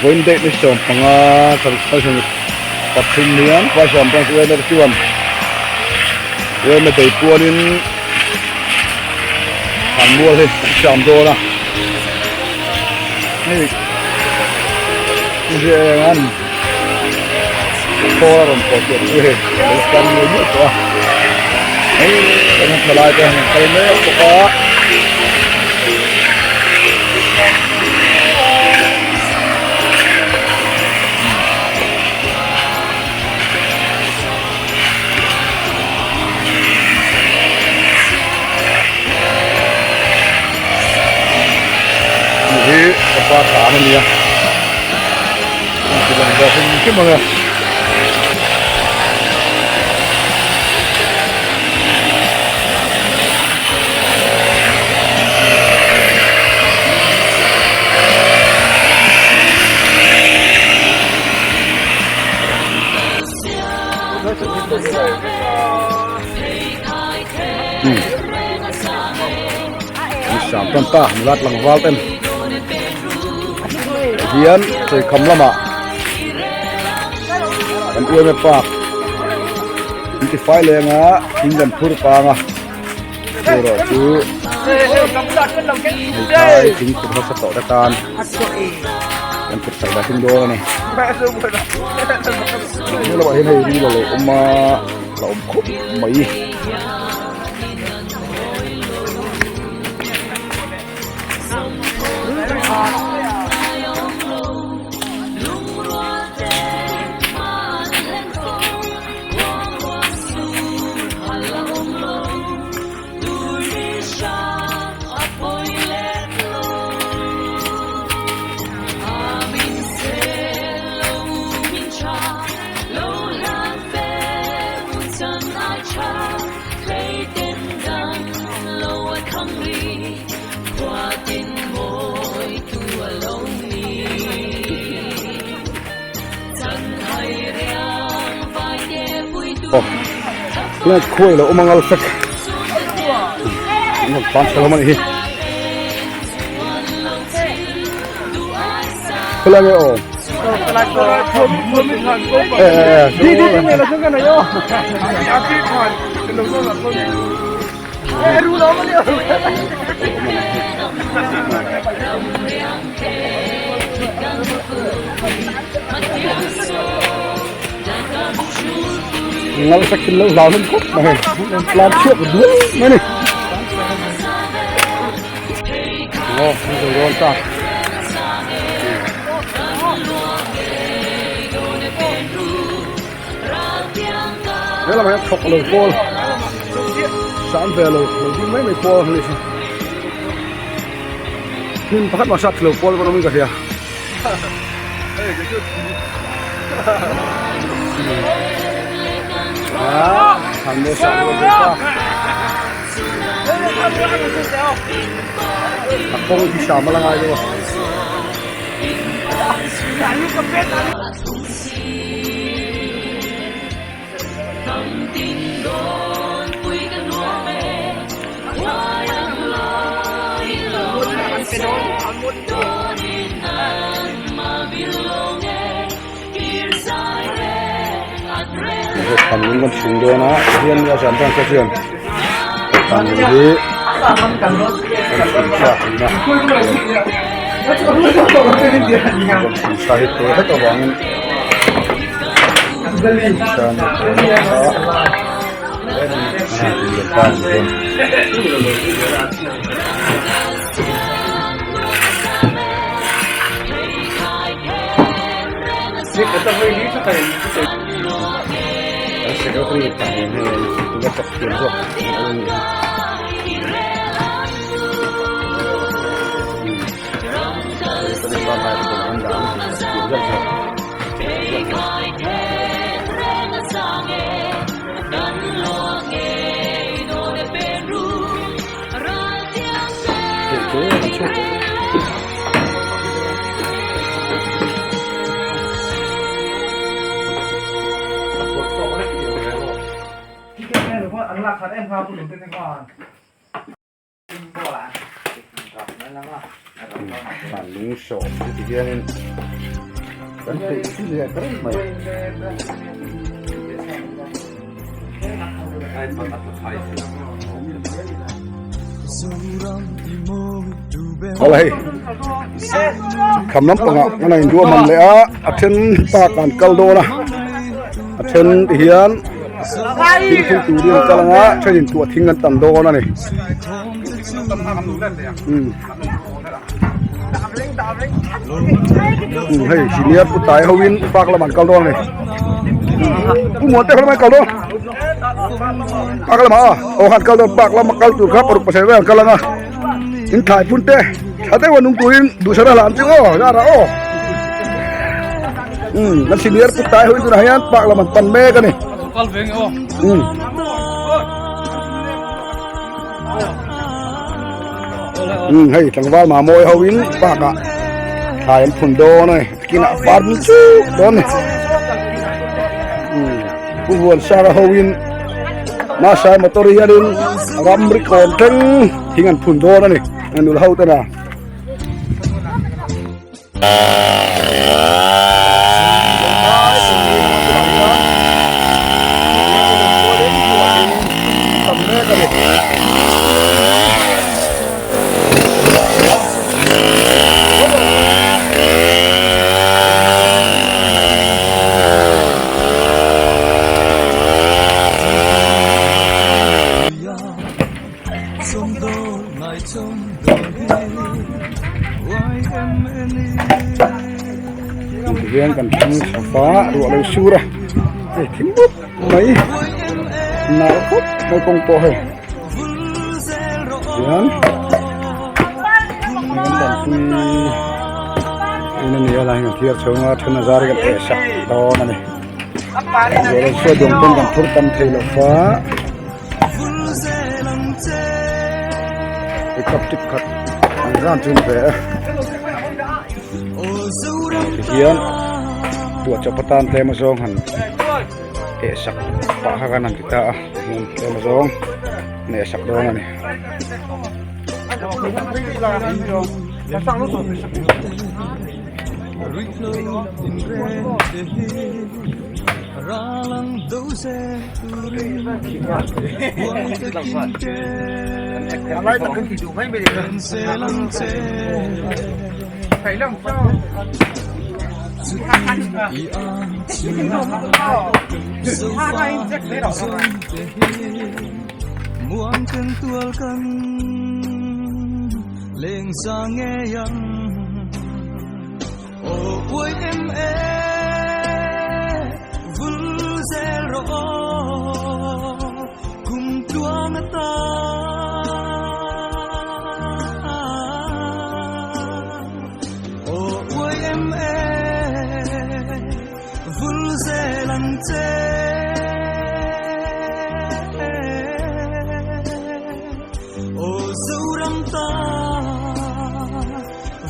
Vawiin date ni 15 pathum hian Vaisam Branch Uaimate chuan Uaime bei pualin thlanmual hi an siam dawn a hei eng an khawl a rawn pawh tawh chu hei lo tan ngei ngei tawh a hei kan thalai te an kal mek bawk a. Hi ka pa tlan a nia an ti lang ve hrim hrim ang e. Sam tan ta mulat tlangval ten hian sawikham lamah kan uaime park an ti fai leng a thing kan phur pang a erawh chu hmeichhai thing phur hmasa tawh te tan kan phur sak dah thung dawn a ni he lamah hian hei ril a lo awm a la awm khawp mai. Tunah khuai lo awm ang alfek an tan chho hlawm a nih hi khawlai nge aw Ngal sak thil lo hlau hlawm khawp mai plan chhuak duai mai ni aw an zo dawn ta he lamah hian thawk lo pawl sam ve lo lo ding mai mai pawl a ni hmun pakhat mah sat lo pawl pawh an awmin ka hria. A kawng hi hram a la ngai lo a. Thlan lung kan chhung dawn a hian nia zan tan kha chuan thlan lung hi kan chhung sa thin a kan chhung sa hi te hlek avangin Secretary pahnih hei tuna chak thiam zawk a ni a. Lung sawm chu ti hianin. Kan peih chi leh ta reng mai. Awle hei kham lampangah kan in duah man leh a a then park ah an kal dawn a a then ti hian thil phur turin an kal anga thenin tuah thing an tam dawn a ni. Hei senior pu tai ho in park lamah an kal dawn a ni pu muan te kha lamah an kal dawn park lamah aw aw khan kal dawn park lama kal tur kha paruk pasarih vel an kal ang a in thlai phun te tha deuh a nung turin duhsakna hlan chu aw zara aw um kan senior pu tai ho in tunah hian park lam an pan mek a ni um. Um hei tlangval mamawi ho in park ah thlai an phun dawn a ni kinah par bul chuk dawn a ni um pu huan sara ho in mahsai motor hianin ramri kawn thleng thing an phun dawn a ni nula ho ten a. Tihian kan thleng chho va ruah lo sur a hei thim mup mai nal khawp mai kawng pawh hei tihian kan tanpui in a ni a lai hian kan thlir chhung a then a zar hi kan eh sak dawn a ni ruah lo sur duang pawn kan phur tam thei lo va. Pickup tip khat an zan chu ni ve e tihian tuah chawp atan tlem azawng han eh sak pah kha kan han ti ta a tihian tlem azawng an eh sak dawn a ni.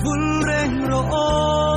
Vul reng rawh aw.